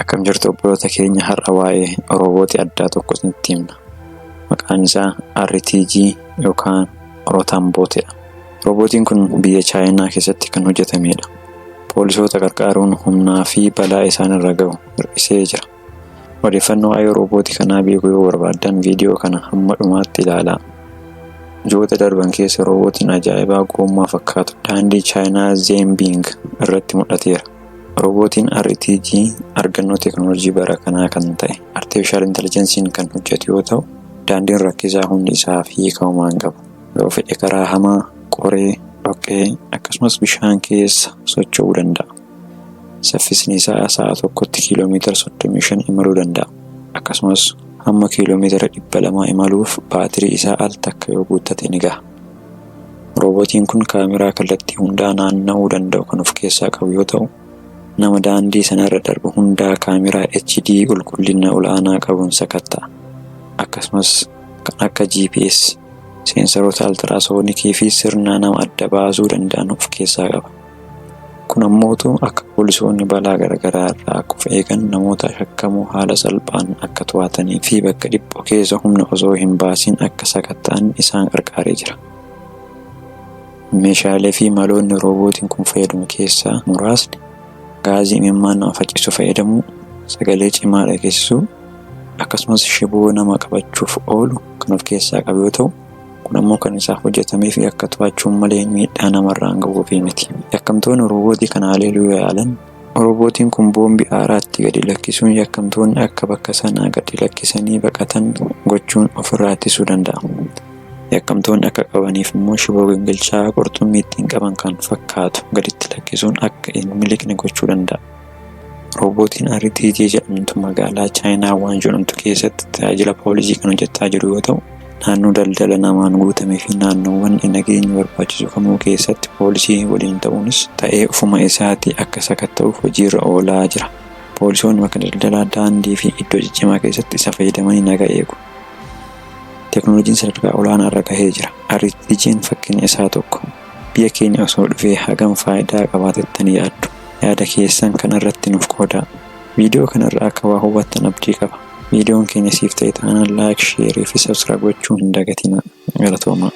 Akkam jirtu obboloota keenya? Har'a waa'ee roobootii addaa tokko isinitti himna. Maqaan isaa RTG yookaan Rotambootidha. Roobootiin kun biyya Chaayinaa keessatti kan hojjetamedha. Poolisoota qarqaaruun humnaa fi balaa isaan irra gahu hir'isee jira. Odeeffannoo waa'ee roobootii kanaa beekuu yoo barbaaddan, viidiyoo kana hamma dhumaatti ilaalaa. Ji'oota darban keessa roobootiin ajaa'ibaa gommaa fakkaatu daandii Chaayinaa Zeembing irratti mul'ateera. Roobootiin RTG argannoo teekinooloojii bara kanaa kan ta'e Artificial Intelligence'n kan hojjetu yoo ta'u, daandiin rakkisaa hundi isaaf hiika homaa hin qabu. Yoo fedhe karaa hamaa, qoree, dhoqqee akkasumas bishaan keessa socho'uu danda'a. Saffisni isaa sa'a tokkotti kiiloomeetira 35 imaluu danda'a. Akkasumas hamma kiiloomeetira 200 imaluuf baatirii isaa al takka yoo guuttate ni gaha. Roobootiin kun kaameraa kallattii hundaa naanna'uu danda'u kan of keessaa qabu yoo ta'u, nama daandii sanarra darbu hundaa kaameraa HD qulqullina ol'aanaa qabuun sakatta'a. Akkasumas kan akka GPS, seensaroota ultrasonic fi sirna nama adda baasuu danda'an of keessaa qaba. Kun ammootu akka poolisoonni balaa garaagaraa irraa akka of eegan, namoota shakkamoo haala salphaan akka to'atanii fi bakka dhiphoo keessa humna osoo hin baasiin akka sakatta'an isaan qarqaaree jira. Meeshaalee fi maloonni roobootiin kun fayyadamu keessaa muraasni gaazii imimmaan nama faccisu fayyadamuu, sagalee cimaa dhageessisuu, akkasumas shiboo nama qabachuuf oolu kan of keessaa qabu yoo ta'u, kun ammoo kan isaaf hojjetamee fi akka to'achuun malee miidhaa namarraan gahuufii miti. Yakkamtoonni roobootii kana haleeluu yaalan, roobootiin kun boombii aaraatti gadi lakkisuun yakkamtoonni akka bakka sanaa gadi lakkisanii baqatan gochuun ofirraa ittisuu danda'a. Yakkamtoonni akka qabaniif immoo shiboo gingilchaa qurxummii ittiin qaban kan fakkaatu gaditti lakkisuun akka hin miliqne gochuu danda'a. Roobootiin RTG jedhamtu magaalaa Chaayinaa waan jedhamtu keessatti tajaajila poolisii kan hojjechaa jiru yoo ta'u, naannoo daldala namaan guutamee fi naannoowwan nageenyi barbaachisu kamuu keessatti poolisii waliin ta'uunis ta'ee ofuma isaatii akka sakatta'uuf hojiirra oolaa jira. Poolisoonni bakka daldalaa, daandii fi iddoo ciccimaa keessatti isa fayyadamanii nagaa eegu. Teekinooloojiin sadarkaa olaanaa irra gahee jira. RTG'n fakkeenya isaa tokko. Biyya keenya osoo dhufee hagam faayidaa qabaatettanii yaaddu? Yaada keessan kanarratti nuuf qoodaa. Viidiyoo kanarraa akka waa hubattan abdii qaba. Viidiyoon keenya siif ta'e taanaan like, share fi subscribe gochuu hin dagatinaa. Galatoomaa.